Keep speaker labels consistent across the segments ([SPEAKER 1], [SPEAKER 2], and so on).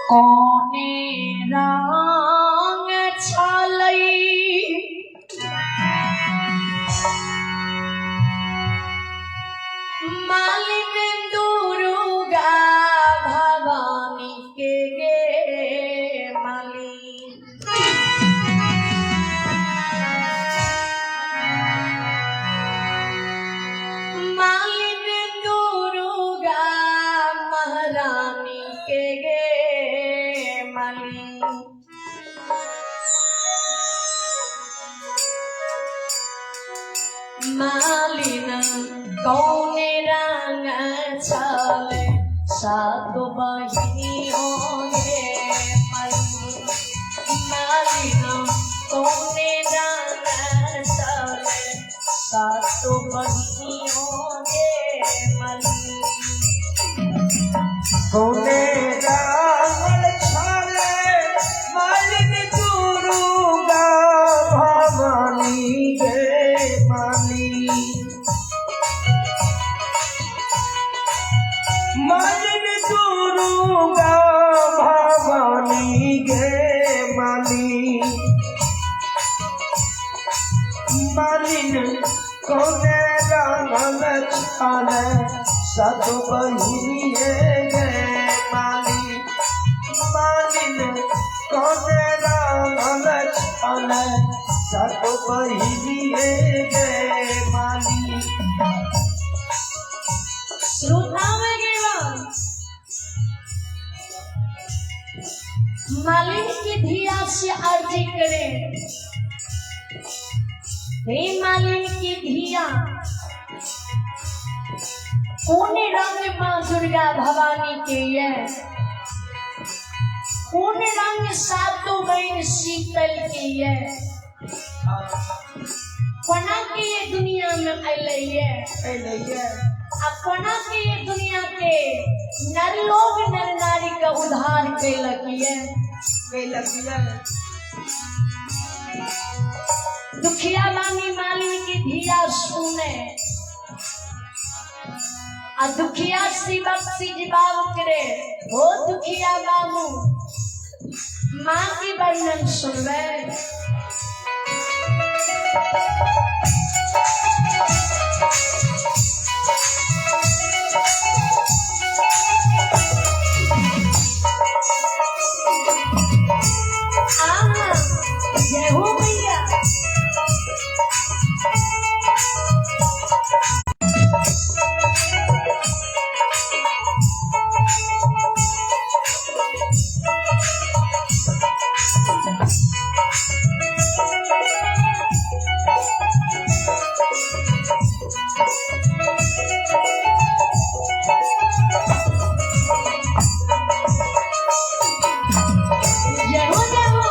[SPEAKER 1] कोने रंग छलै मालिन दुर्गा भवानी के गे मालिन। मालिन दुर्गा महारानी के गे मालिन। मालिन कौने रंग छले सात बहिनियों गे मालिन। मालिन कौने रंग छले सात बहिनियों गे मालिन।
[SPEAKER 2] कोने रावण छाले मालिन दुर्गा भवानी गे माली। मालिन दुर्गा भवानी गे माली। मालिन कोने रावण छाले सब बहिनिए गे माली। मालिन कोने रावण छाले सब बहिनिए गे माली।
[SPEAKER 1] श्रोता में गेवा मालिन की धिया से अर्जी करे, हे मालिन की धिया कौन रंग माँ दुर्गा भवानी के ये, कौन रंग सातों बहन शीतल के ये, कोना के ये दुनिया में अलै ये,
[SPEAKER 2] अयलैये
[SPEAKER 1] आ कोना के ये दुनिया के नर लोग नर नारी का उद्धार कैलक ये।
[SPEAKER 2] कैलकिया
[SPEAKER 1] दुखिया बानी मालिन की धिया सुने आ दुखिया शिवक से जवाब करे, हो दुखिया बाबू माँ की वर्णन सुनबे। आहा, जय हो भैया। जय हो जय हो।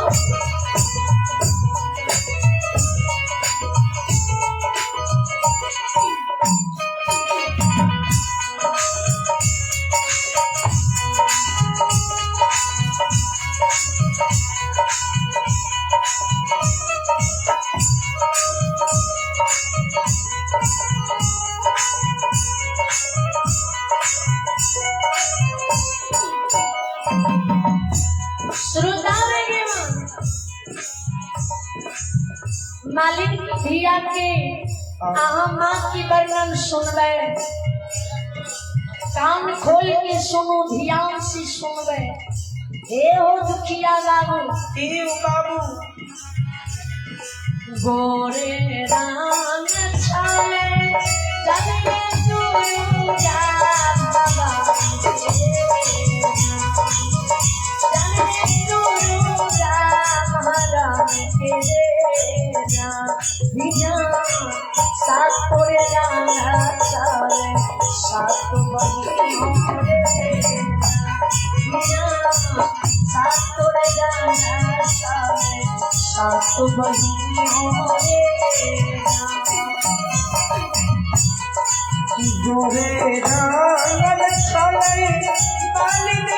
[SPEAKER 1] श्रोता में गेवा मालिन की धिया के अहाँ माँ की वर्णन सुनबे, कान खोल के सुनू, ध्यान से सुनबे। हे हो दुखिया बाबू
[SPEAKER 2] ई बाबू
[SPEAKER 1] गोरे रंग छाले जनने दुर्गा भवानी जनने दुर्गा महारानी के सात तोरे रंग छाले सात बहिनियों रे सात तोरे रंग छाले सात बहिनियों रे।
[SPEAKER 2] गोरे रावण छाले मालिन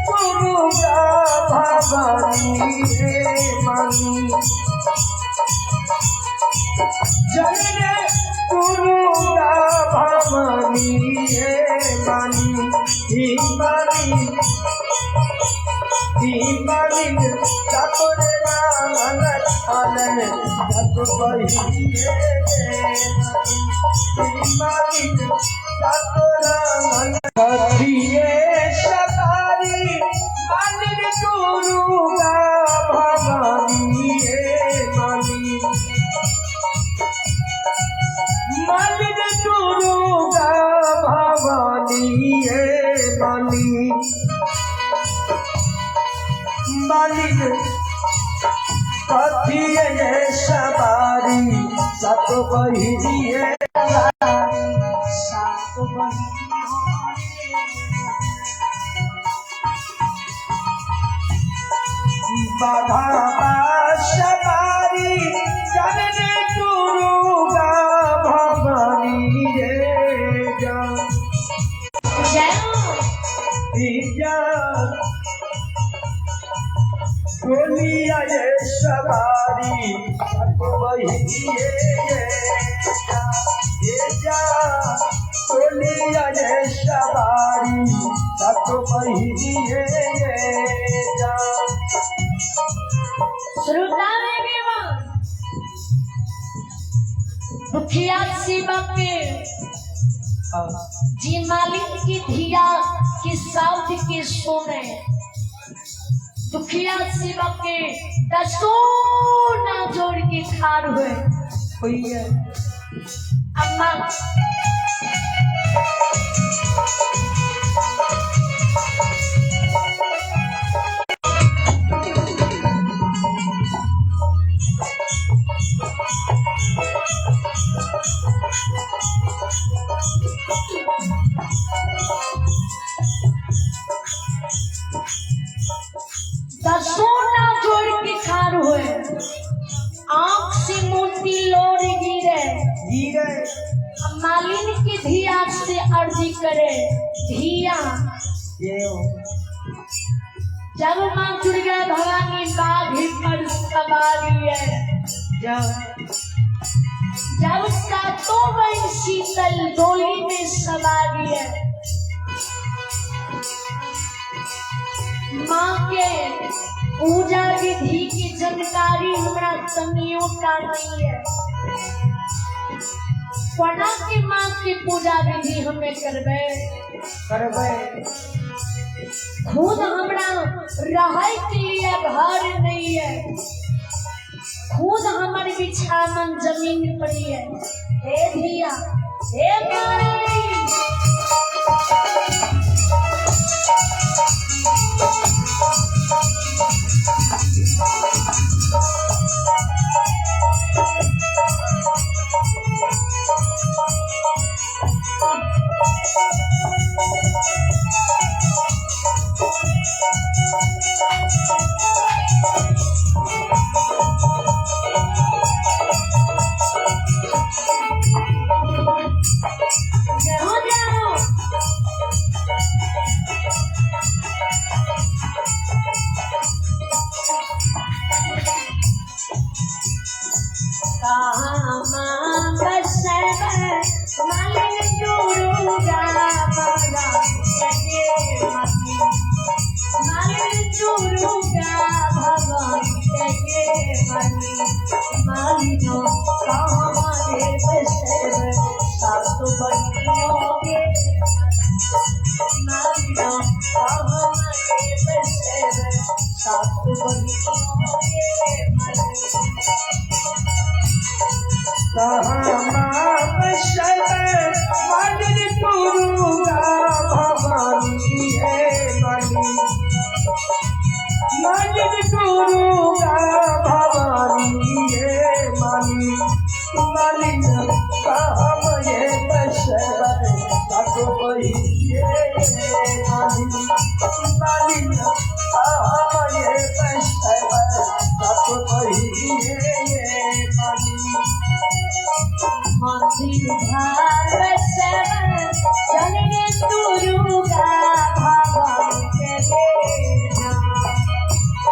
[SPEAKER 2] दुर्गा भवानी गे माली। जनने दुर्गा भवानी गे माली। ही माली मालिन चातुर रांगन छाले सत बहिनिए मालिन चातुर रांगन कथिए सवारी मालिन दुर्गा भवानी मालिन मालिन दुर्गा भवानी मालिन मालिन कथिए सवारी सत बहिनिए
[SPEAKER 1] सात बहिनियों
[SPEAKER 2] बाधा सवारी जननी दुर्गा भवानी रे जा
[SPEAKER 1] जय हो।
[SPEAKER 2] डोलिया ये सवारी सत बहिनिए ये जा डोलिया ये सवारी सत बहिनिए जा
[SPEAKER 1] श्रोता में दुखिया शिवा के जी मालिक की धिया की साउथ के सोने दुखिया शिवा के दसों ना जोड़ के खार हुए
[SPEAKER 2] होइए
[SPEAKER 1] अम्मा दसों ना जोड़ के खार हुए आंख से मोती लोर गिरे
[SPEAKER 2] गिरे
[SPEAKER 1] मालिन की धिया से अर्जी करे धिया
[SPEAKER 2] ये
[SPEAKER 1] जब माँ दुर्गा भवानी बाघ पर सवारी है
[SPEAKER 2] जा
[SPEAKER 1] जब सातों बहन शीतल डोली में सवारी है माँ के पूजा विधि की जानकारी हमरा तनियों का नहीं है। कोना के माँ की पूजा विधि हमें करबे
[SPEAKER 2] करबै
[SPEAKER 1] खुद हमरा रहे के लिए घर नहीं है, खुद हमर बिछावन जमीन पर है। हे धिया हे माई हो जाओ। कहाँ बसब मालिन दुर्गा भवानी मालिन दुर्गा भवानी मालिनो कहाँ बसब सात बहिनियों के मालिनो कहाँ बसब सात बहिनियों के
[SPEAKER 2] मालिन दुर्गा भवानी है मालिन मालिन दुर्गा भवानी है मालिन मालिन कहाँ ये बसब सात बहिनिए मालिन मालिन कहाँ ये बसब सात बहिनिए मालिन
[SPEAKER 1] मंदिर भार बसब जननी दुर्गा भवानी के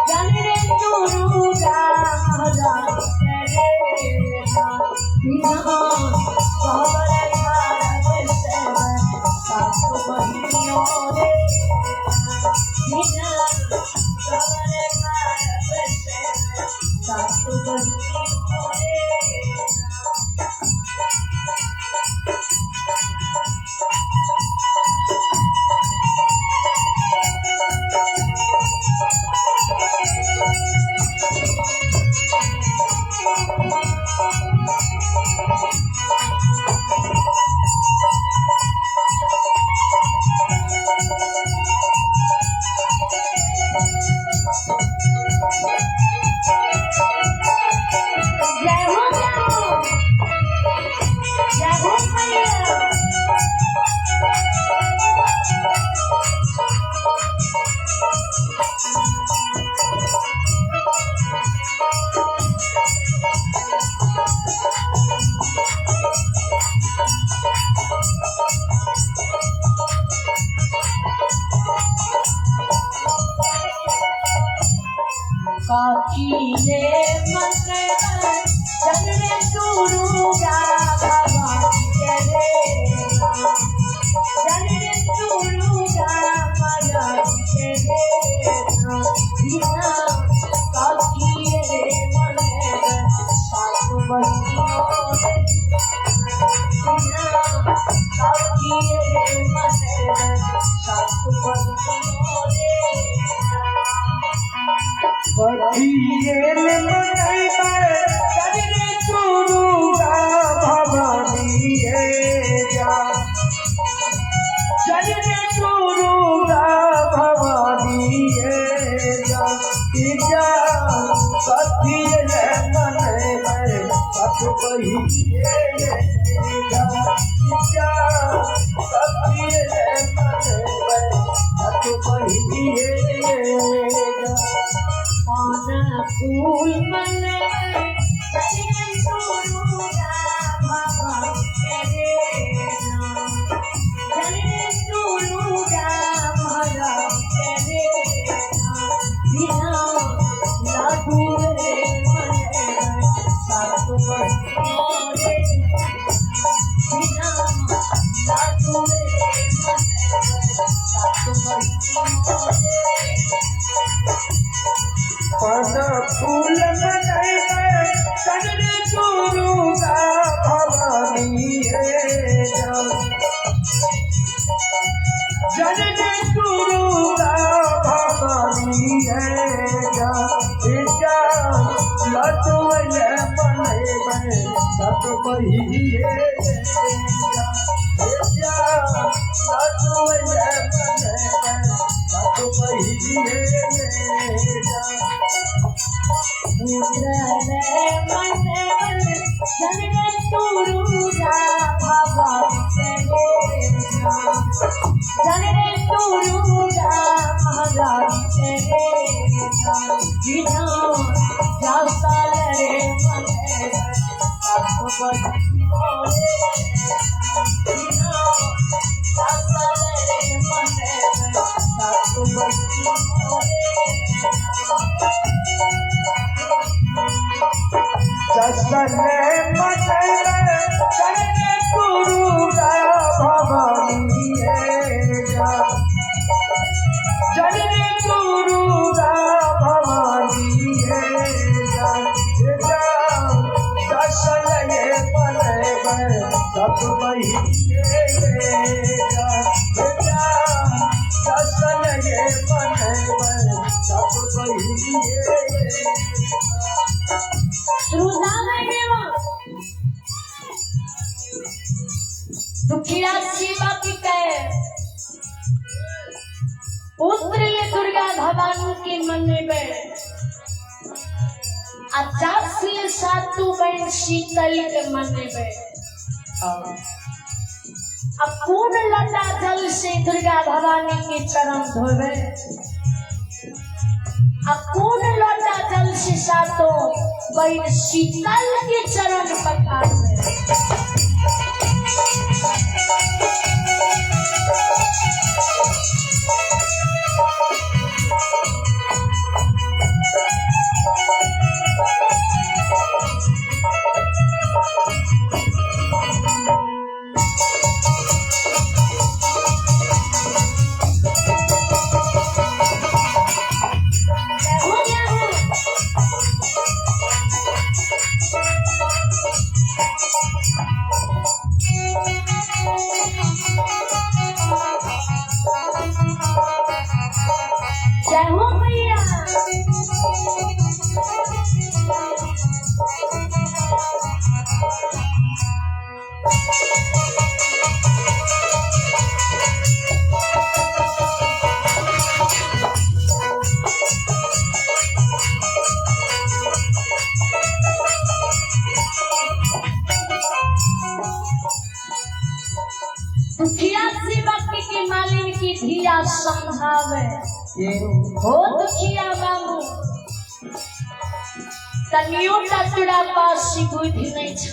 [SPEAKER 1] जननी दुर्गा भवानी के बिना खबर भार बसब सात बहिनियों रे बिना खबर कथी रे मनबै जनरे दुर्गा भवानी रे जनरे दुर्गा महारानी रे बिना कथी रे मनबै सात बहिनो रे बिना कथी रे मनबै सात बहिनो रे।
[SPEAKER 2] कथिए मनैबै जननी दुर्गा भवानी हे जा, जननी दुर्गा भवानी हे जा, जा कथिए मनैबै सात बहिनिए जा, जा कथिए मनैबै सात बहिनिए जा।
[SPEAKER 1] पान फूल मनबै जनरे दुर्गा भवानी रे जनरे दुर्गा महारानी रे बिना लाडू रे मनबै सात बहिनो रे बिना लाडू रे मनबै सात बहिनो रे।
[SPEAKER 2] पन फूल मनैबै जननी दुर्गा भवानी हे जा, जननी दुर्गा भवानी हे जा, जा लड्डू मनैबै सात बहिनिए जा, जा लड्डू मनैबै सात बहिनिए जा।
[SPEAKER 1] मुद्रे मनबै जनरे दुर्गा भवानी रे जनरे दुर्गा महारानी रे बिना जासल रे मनबै सात बहिनो रे बिना जासल रे मनबै सात बहिनो रे।
[SPEAKER 2] ससने मनैबै जननी दुर्गा भवानी हे जा, जननी दुर्गा भवानी हे जा, जा ससने मनैबै सात बहिनिए जा, जा ससने मनैबै सात बहिनिए।
[SPEAKER 1] दुखिया शिवा की कह पुत्र ये दुर्गा भवानी के मन में आ चार सातु बहन शीतल के मन में। अब कौन लता जल से दुर्गा भवानी के चरण धोवे, अब कौन लता जल से सातो बहन शीतल के चरण पखारवे। हो गया हो। जय हो भैया। दुखिया सेवक के मालिन की धिया समझावे हो दुखिया बाबू तनियो टा तोरा पास बुद्धि नहीं छ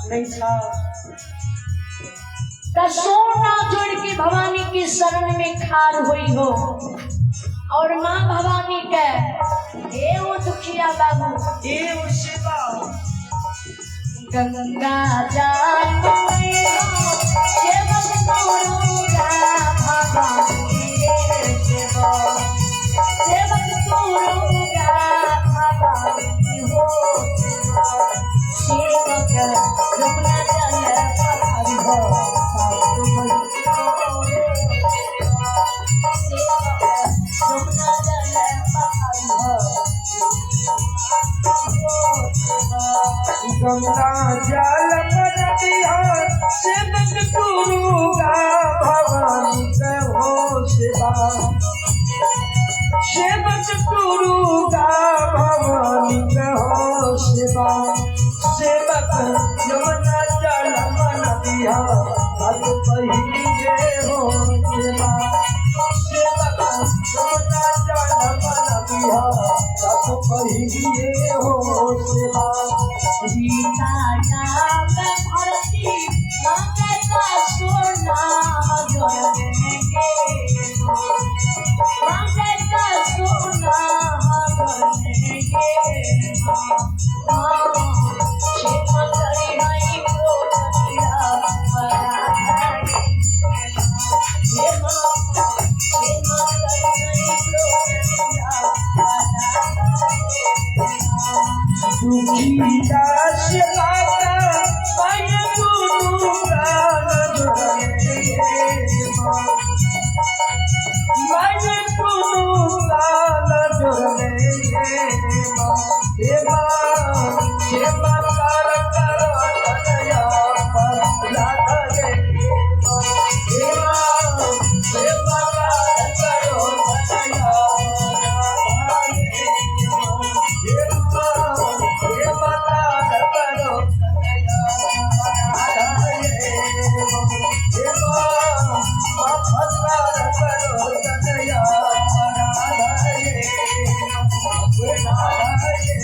[SPEAKER 2] नहीं था।
[SPEAKER 1] त सोना जोड़ के भवानी के शरण में खार हुई हो। और माँ भवानी के हे ओ दुखिया बाबू
[SPEAKER 2] ए शिवा
[SPEAKER 1] गंगा जल सेवक दुर्गा भवानी रे सेवक सेवक दुर्गा भवानी हो सेवक यमुना जल पखारी हो सेवक यमुना जल पखारी हो
[SPEAKER 2] गंगा जल नदिया सेवक दुर्गा भवानी के हो शिवा सेवक दुर्गा भवानी के हो शिवा सेवक यमुना जल नदिया सब पहिए हो शिवा सेवक यमुना जल नदिया सब पहिए हो शिवा
[SPEAKER 1] सीता नाम भरती मांगता सोना जोड़ने के मांगता सोना जोड़ने के क्षेमा करी हई प्रोटिया क्षेमा क्षेमा करी हई प्रोटिया
[SPEAKER 2] दुखी दास माता मैं गुरु प्राण मैं गुरु प्राण हे माँ कर कर तनया पर राधा रे हे माँ हे माँ कर करो तनया राधा रे हे माँ हे माता करो तनया राधा रे हे माँ माता करो तनया राधा रे राधा रे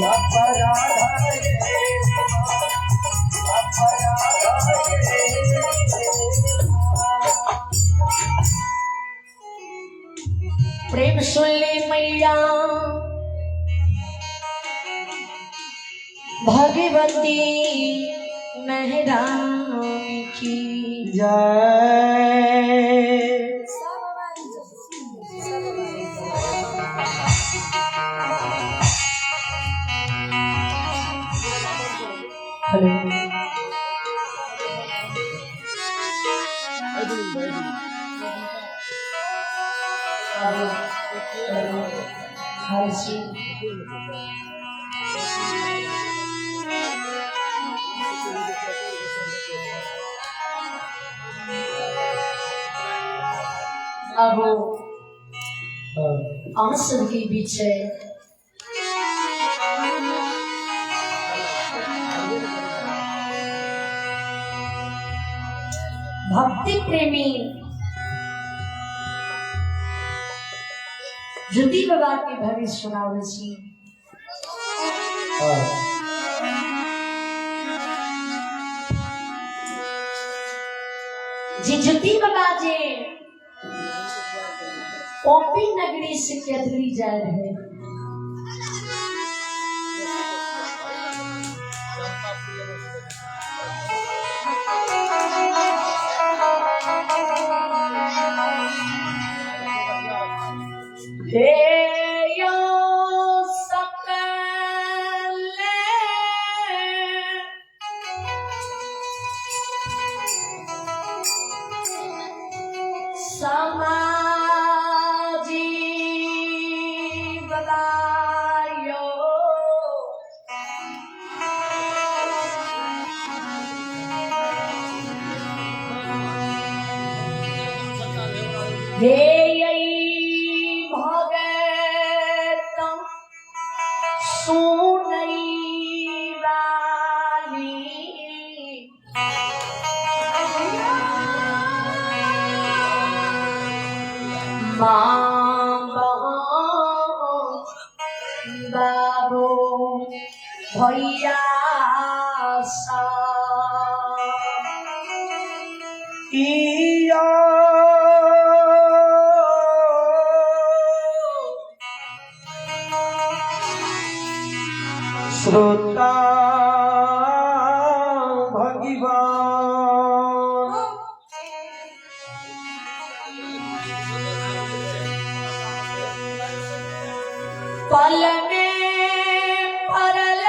[SPEAKER 2] अपराध
[SPEAKER 1] प्रेम सुन ले मैया भगवती महरानी की
[SPEAKER 2] जय।
[SPEAKER 1] हेलो हाँ जी अब अहाँ सबके बीच है भक्ति प्रेमी ज्योति बाबा के भविष्य सुनावे छी। जी ज्योति बाबा जे पॉपी नगरी से केदरी जा रहे हे यो सकल समाजी बदायो हे भगत सुनई वाली माँ बाबू भैया सा
[SPEAKER 2] इया श्रोता भगवान।
[SPEAKER 1] पल में परल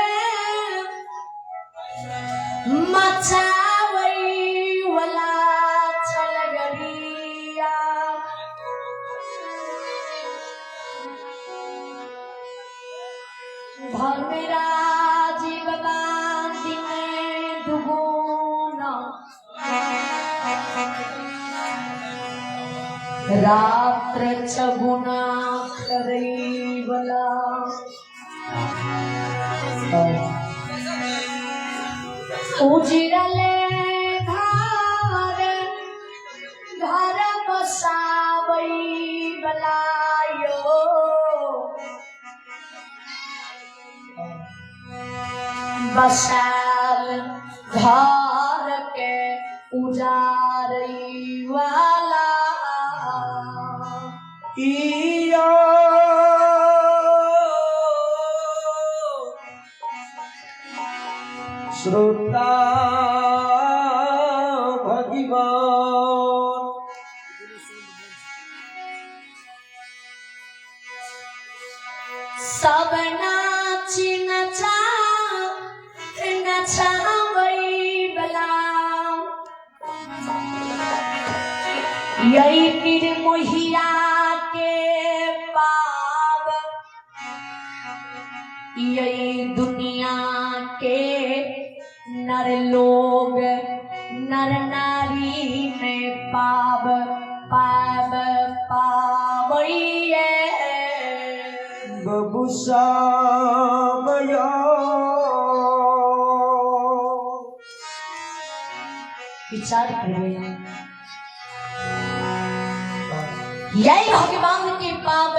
[SPEAKER 1] मचावै वाला छलगरिया, धर्मराज बाबा दिन दुगुना, रात्र चगुना करै वाला, उजरले घर घर बसाबै वाला यो, बसाल घर के उजारै वाला।
[SPEAKER 2] इया श्रोता भगवान।
[SPEAKER 1] सब नाच नचा नचाबै बला, यही निर्मोहिया के पाप, यही दुनिया के नर लोग नर नारी में पाप पाप पावैये।
[SPEAKER 2] बबुसा बया।
[SPEAKER 1] विचार करिए, यही भगवान के पाप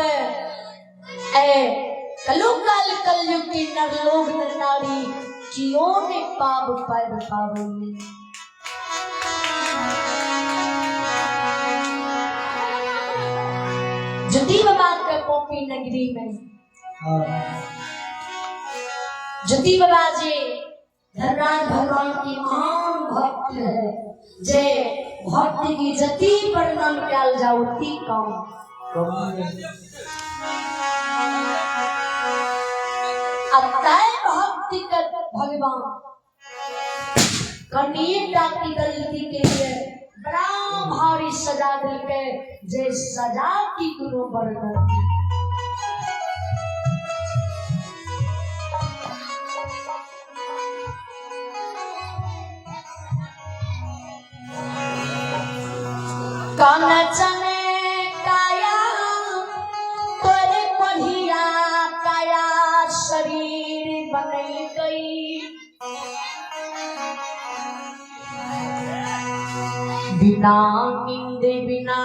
[SPEAKER 1] ए कलुकाल कलयुग के नर लोग नर नारी क्यों ने पाप पाप पावे। जति बाबा के पोपी नगरी में जति बाबा जी धर्मराज भगवान की महान भक्त है, जे भक्ति की जति वर्णन कल जाओ ती कम। अब तय भक्ति कर भगवान कनीता की गलती के लिए बड़ा भारी सजा दिल के, जे सजा की गुरु वर्णन। कनचने काया तोरे कोढ़िया काया शरीर बनल गई, बिना नींद बिना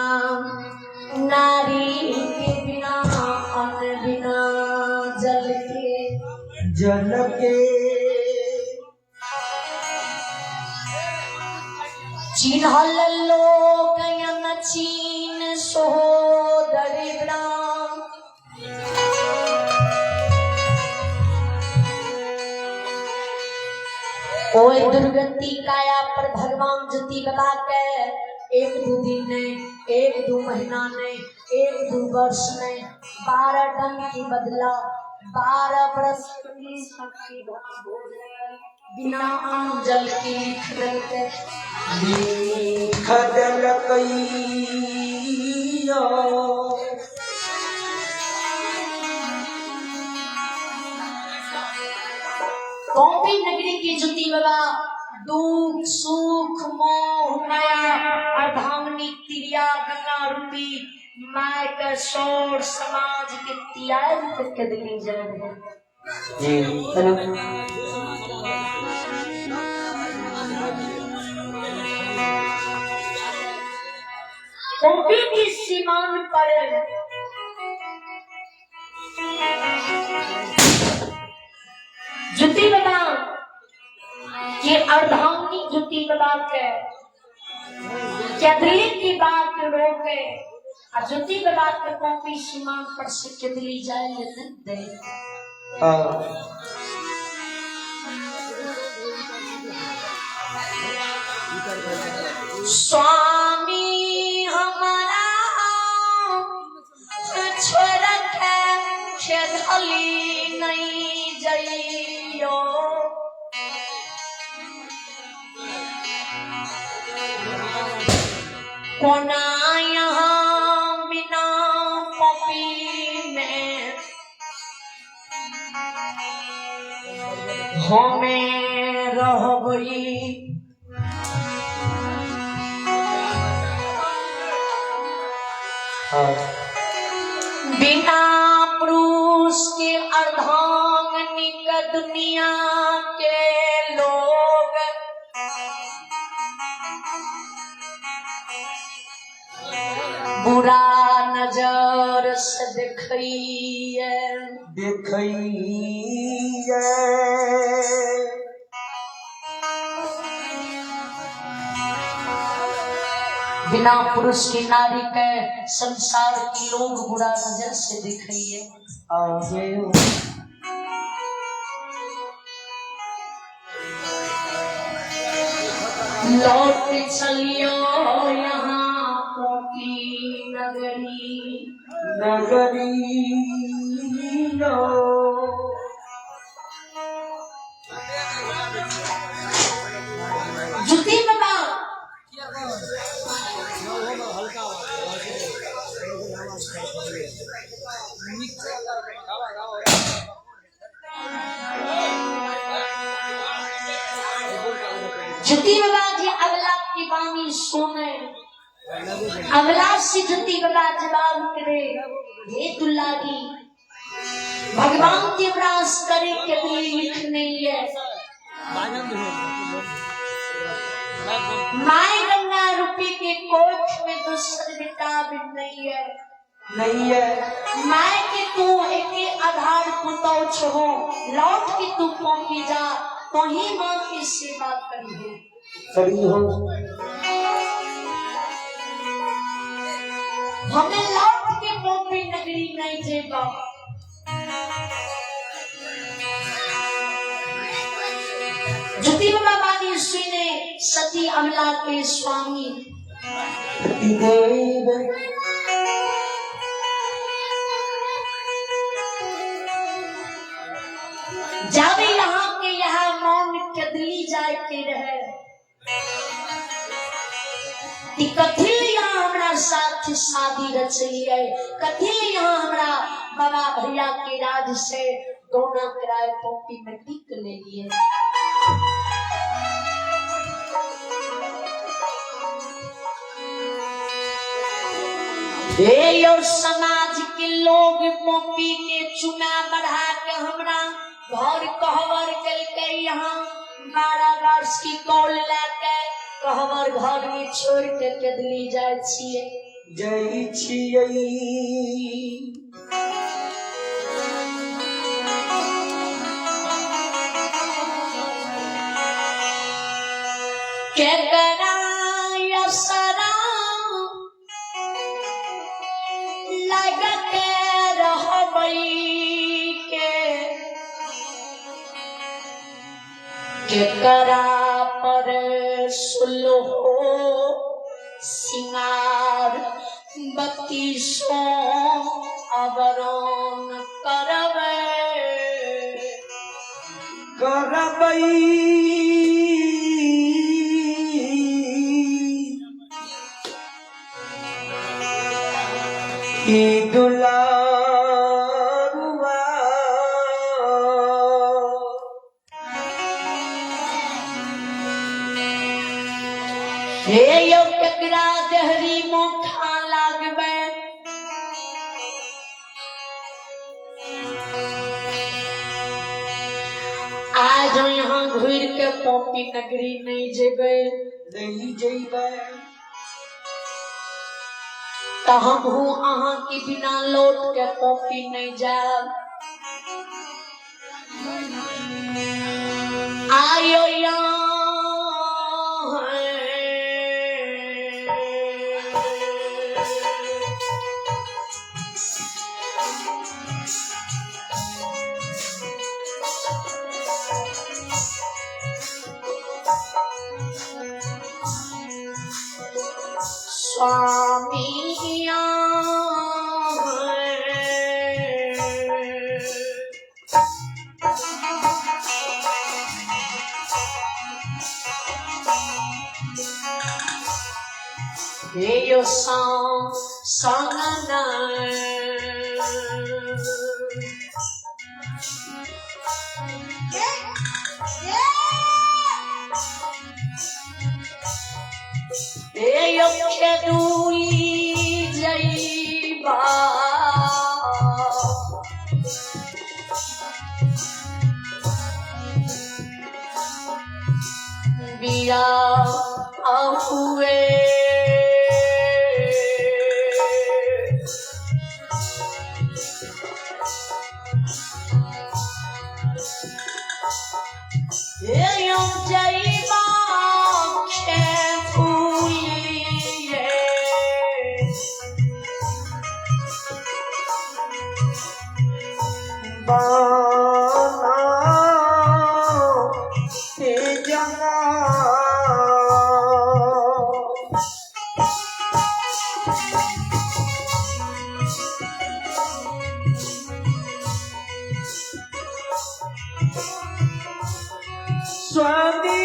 [SPEAKER 1] नारी के बिना अन्न बिना जल के,
[SPEAKER 2] जल के।
[SPEAKER 1] चिन्हल लोग चीन सोदर राम, ओए दुर्गति काया पर भगवान जति बाबा के एक दो दिन नहीं, एक दो महीना नहीं, एक दो वर्ष नहीं, 12 डंग की बदला 12 बरस बिना अन्न जल की लिख देलकै।
[SPEAKER 2] लिख देलकैया।
[SPEAKER 1] कौपी नगरी की जुती बाबा दुख सुख मोह माया अर्धांगिनी तिरिया गंगा रूपी my के शोर समाज के त्याग करके दिल्ली जाए। कौपी की सीमान पर जुती बाबा ये अर्धांगिनी जुती बाबा के चंद्री की बात रोके और जुती बाबा के कॉपी सीमान पर से चंद्री जाए नहीं दे। स्वामी हमारा छोड़ के खेधली नहीं जइयो। कोना यहाँ बिना पपी में हमें रहबई। बिना पुरुष के अर्धांगनी के दुनिया के लोग बुरा नजर से देखैये
[SPEAKER 2] देखैये।
[SPEAKER 1] बिना पुरुष की नारी के संसार के लोग बुरा नजर से देखैये।
[SPEAKER 2] आगे
[SPEAKER 1] लौट चलियो यहाँ पोती नगरी
[SPEAKER 2] नगरी लो।
[SPEAKER 1] जुती बाबा जुती बाबा जी अगला की बानी सुने, अगला से जुती बाबा जवाब करे, हे दुलारी भगवान के ब्रास करे के लिए लिख नहीं है। My Ganga रूपी के कोख में दूसर बेटा भी नहीं है,
[SPEAKER 2] नहीं है।
[SPEAKER 1] My के तू एक आधार पुतौ छो, लौट के तू पहुंची जा तो ही माँ की सेवा करी हो
[SPEAKER 2] करी हो।
[SPEAKER 1] हमें लौट के पहुंची नगरी नहीं जेबा। जुती बाबा बानी सुने सती अमला के स्वामी
[SPEAKER 2] देव
[SPEAKER 1] जावे यहाँ के यहाँ मौन कदली जाए के रहे कि कथी यहाँ हमरा साथ शादी रचलिए, कथी यहाँ हमरा बाबा भैया के राज से गौना कराए पोपी में टिक ले लिए। हे यो समाज के लोग पोपी के चुना बढ़ा के हमरा घर कहवर कलके यहाँ 12 वर्ष की कौल लाके कहवर घर में छोड़ के कदली जाय छिए
[SPEAKER 2] जाय छिए।
[SPEAKER 1] केकरा असरा लग के रहबई के, केकरा पर सुलहो सिंगार बत्तीसो अवरोन करबै
[SPEAKER 2] करबै। ई दुलारुआ
[SPEAKER 1] हे यो केकरा देहरी मोखा लागबै, आज यहाँ घुर के पोपी नगरी नहीं जेबै
[SPEAKER 2] नहीं जेबै
[SPEAKER 1] तो हम हूँ अहाँ के बिना लौट के पोपी नहीं जाब। आयो यहाँ स्वामी हे यो संग खेदुली जइबा बिया हुए जइबा खेदुलिए
[SPEAKER 2] बाना ते जना स्वामी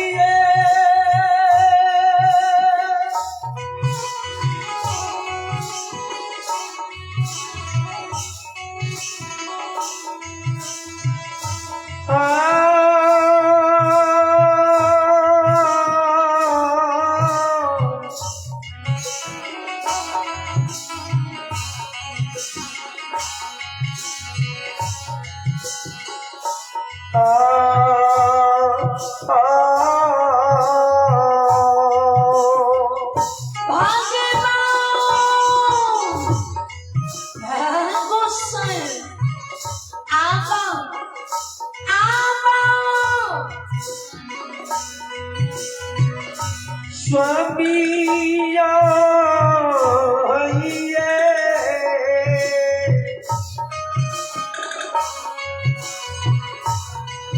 [SPEAKER 2] आ
[SPEAKER 1] भगवान गोसाई आबा आबा
[SPEAKER 2] स्वामी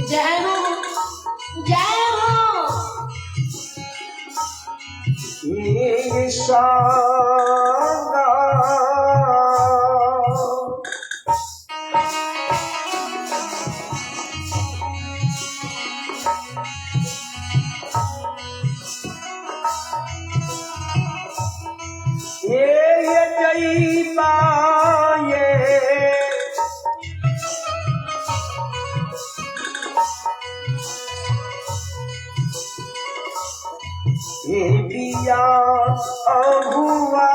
[SPEAKER 1] जय हो जय हो
[SPEAKER 2] बिया अहुआ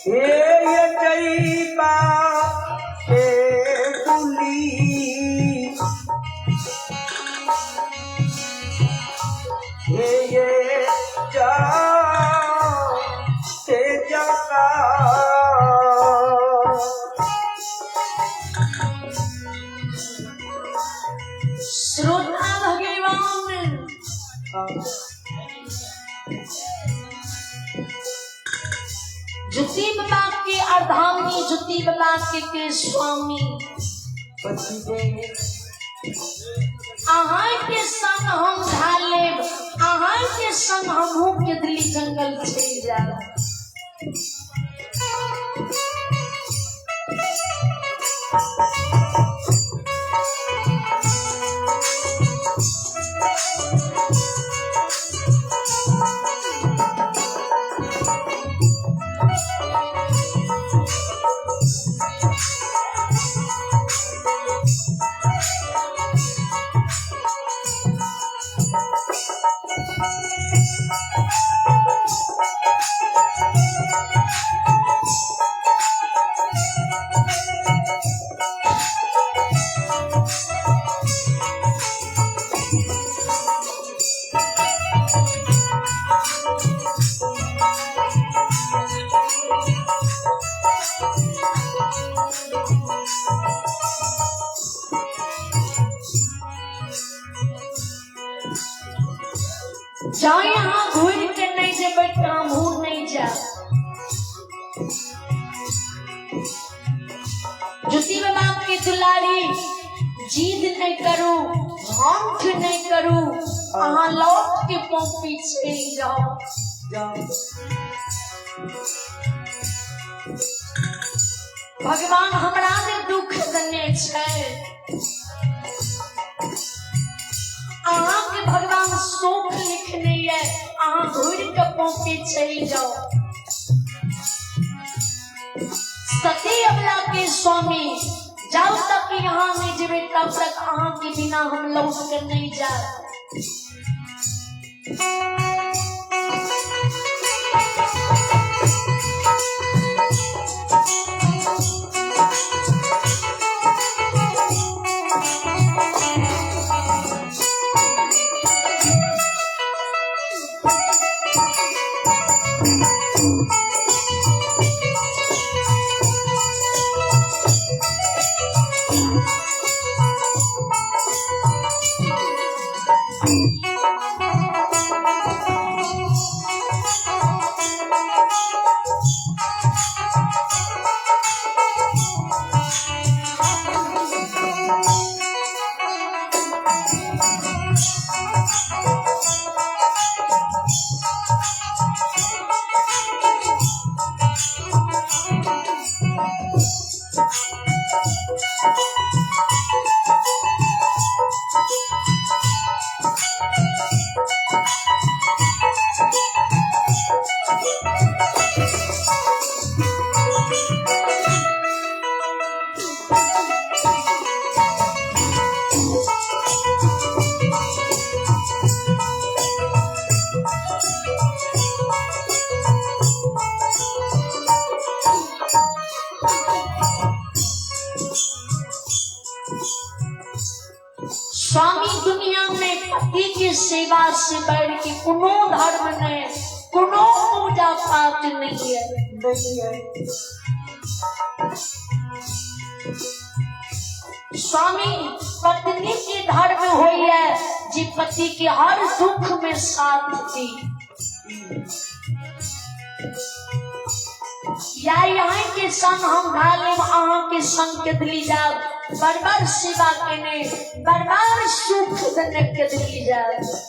[SPEAKER 2] हे जैबा हे दुली हे ये जा ते जगा
[SPEAKER 1] श्रोता भगवान जुती बाबा के अर्धांगी जुती बाबा के स्वामी अहाँ के संग हम ढालेब अहाँ के संग हमहू के दिल्ली जंगल चलि जायब। जाओ यहाँ घूर के नहीं जेबै तऽ हमहूँ नहीं जायब। ज्योति बाबा के दुलारी जिद नहीं करू, हंठ नहीं करू, अहाँ लौट के पौपी चलि जाओ।
[SPEAKER 2] जाओ।
[SPEAKER 1] भगवान हमरा ने दुख देने छै, अहाँ के भगवान सुख लिखने ये, अहाँ घुरि के पौपी चलि जाओ। सती अबला के स्वामी जब तक यहाँ नहीं जेबे तब तक अहाँ के बिना हम लौट कर नहीं जाए। स्वामी दुनिया में पति के सेवा से बढ़ के कोनो धर्म नहीं, कोनो पूजा पाठ नहीं है।
[SPEAKER 2] नहीं है।
[SPEAKER 1] स्वामी पत्नी के धर्म होई है जी पति के हर दुख में साथ दी। या यहाँ के संग हम ढालेम, अहाँ के संग के दिली जाब, बरबार सेवा केने बरबार सुख देने के दिली जाब।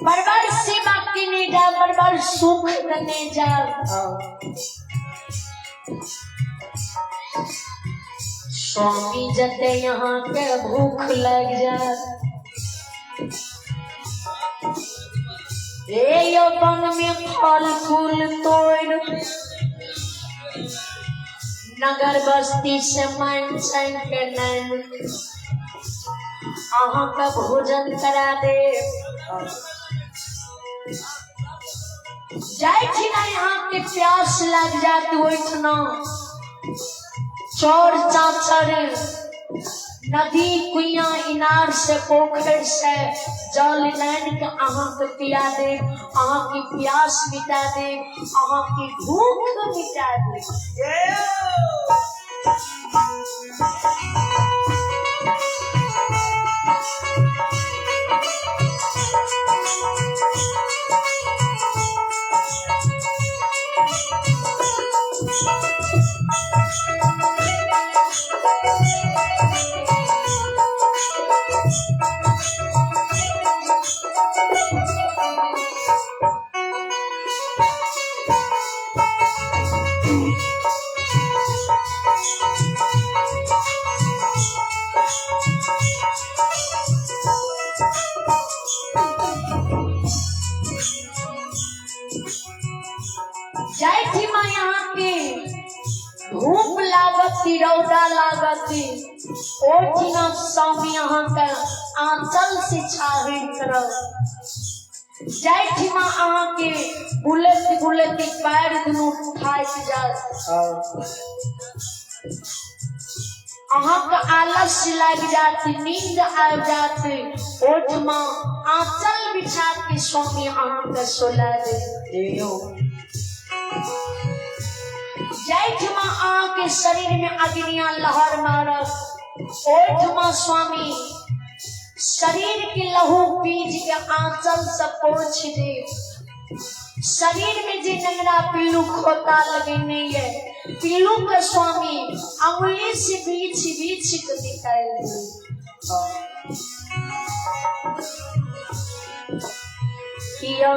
[SPEAKER 1] बरबार सेवा केने जा, बरबार सुख देने जा। स्वामी जते यहाँ के भूख लग जा, ए यो वन में फल फूल तोड़, नगर बस्ती से मन चैन के नैन अहाँ का भोजन करा दे। जाय छी ना यहाँ के प्यास लग जात ओहिठना चौर चाचर नदी कुइया इनार से पोखर से जल लानि के अहाँ के पिया दे, अहाँ की प्यास मिटा दे, अहाँ की भूख मिटा दे। पड़ती, ओहिठिना स्वामी अहाँके आंचल से छाहरि करब। जाहिठिमा अहाँके बुलैत बुलैत पैर दुनू थाकि जायत, अहाँके आलस्य लागि जायत, नींद आबि जायत, ओहिठिमा आंचल बिछा के स्वामी अहाँके सोला देत। जाहिठिमा अहाँके शरीर में अग्निया लहर मारत, ओहिठिमा स्वामी शरीर के लहू पीज के आंचल से पोछ दे। शरीर में जे नंगरा पिल्लू खोता लगेने ये, पिल्लू के स्वामी अंगुली से बीछ बीछ के निकाल दे। किया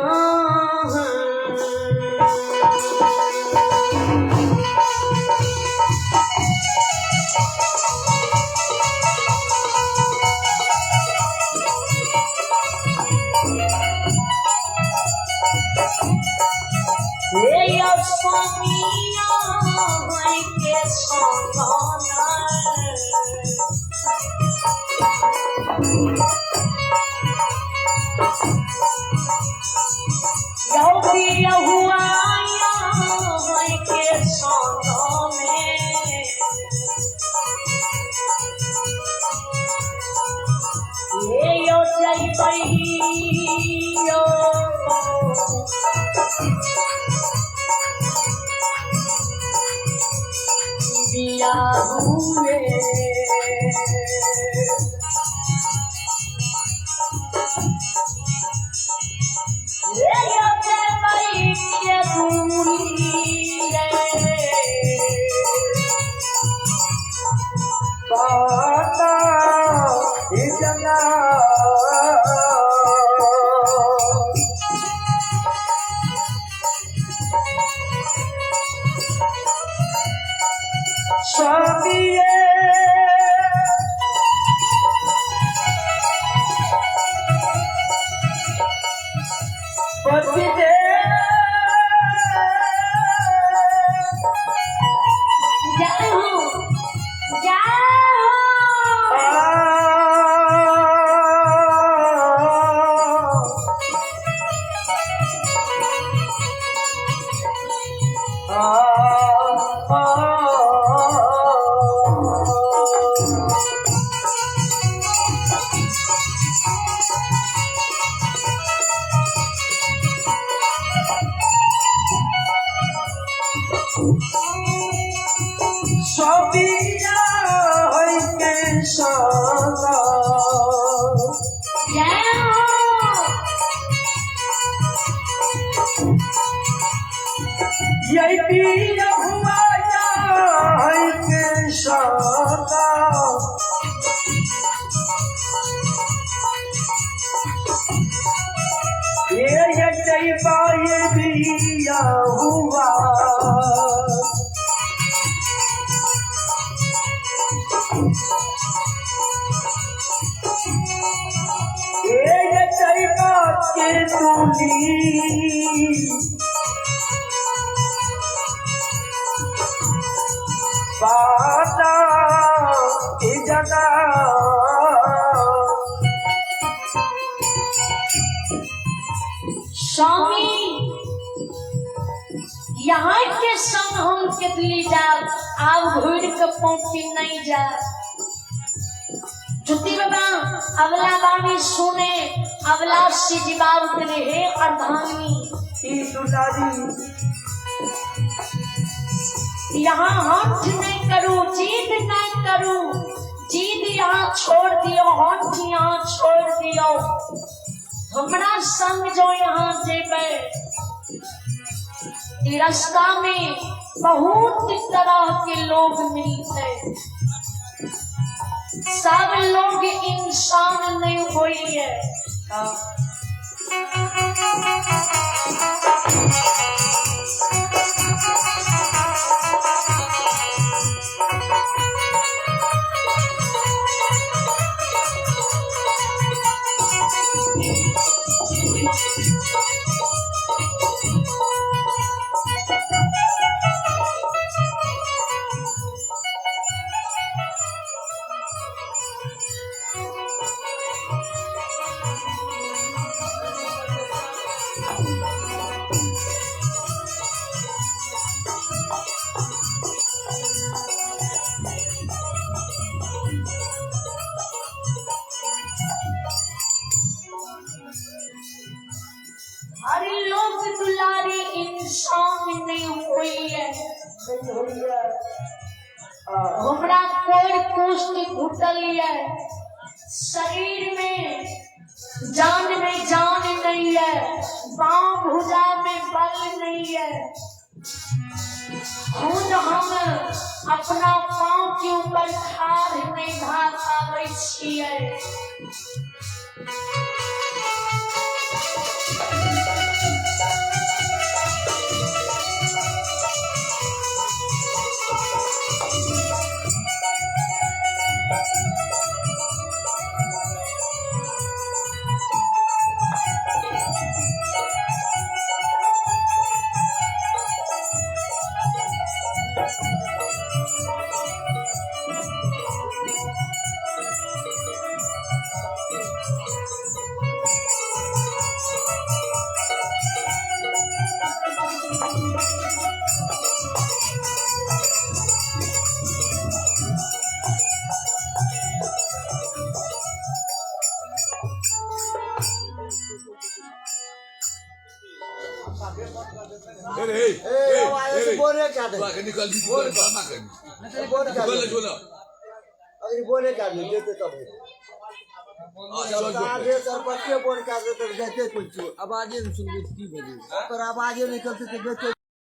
[SPEAKER 1] स्वामी यहाँ के संग हम केतली जाब, आब घुर के पौती नहीं जाब। ज्योति बाबा अगला बानी सुने, अगला से जवाब करे हे अर्धांगिनी, यहाँ हठ नहीं करूँ, जीद नहीं करूँ, जीद यहाँ छोड़ दियो, हठ यहाँ छोड़ दियो, हमरा संग जो यहाँ जेबै रास्ता में बहुत तरह के लोग मिलते, सब लोग इंसान नहीं हुई है।
[SPEAKER 2] होइए।
[SPEAKER 1] हमरा कोर कुष्ठ घुटल ये, शरीर में जान में जान नहीं है, बाँव भुजा में बल नहीं है। खुद हम अपना पाँव के ऊपर ठाढ़ नहीं भा पाबै छियै।
[SPEAKER 3] आवाजे नहि सुनबै की बजै ओकर आवाजे निकलतै तऽ बेचै।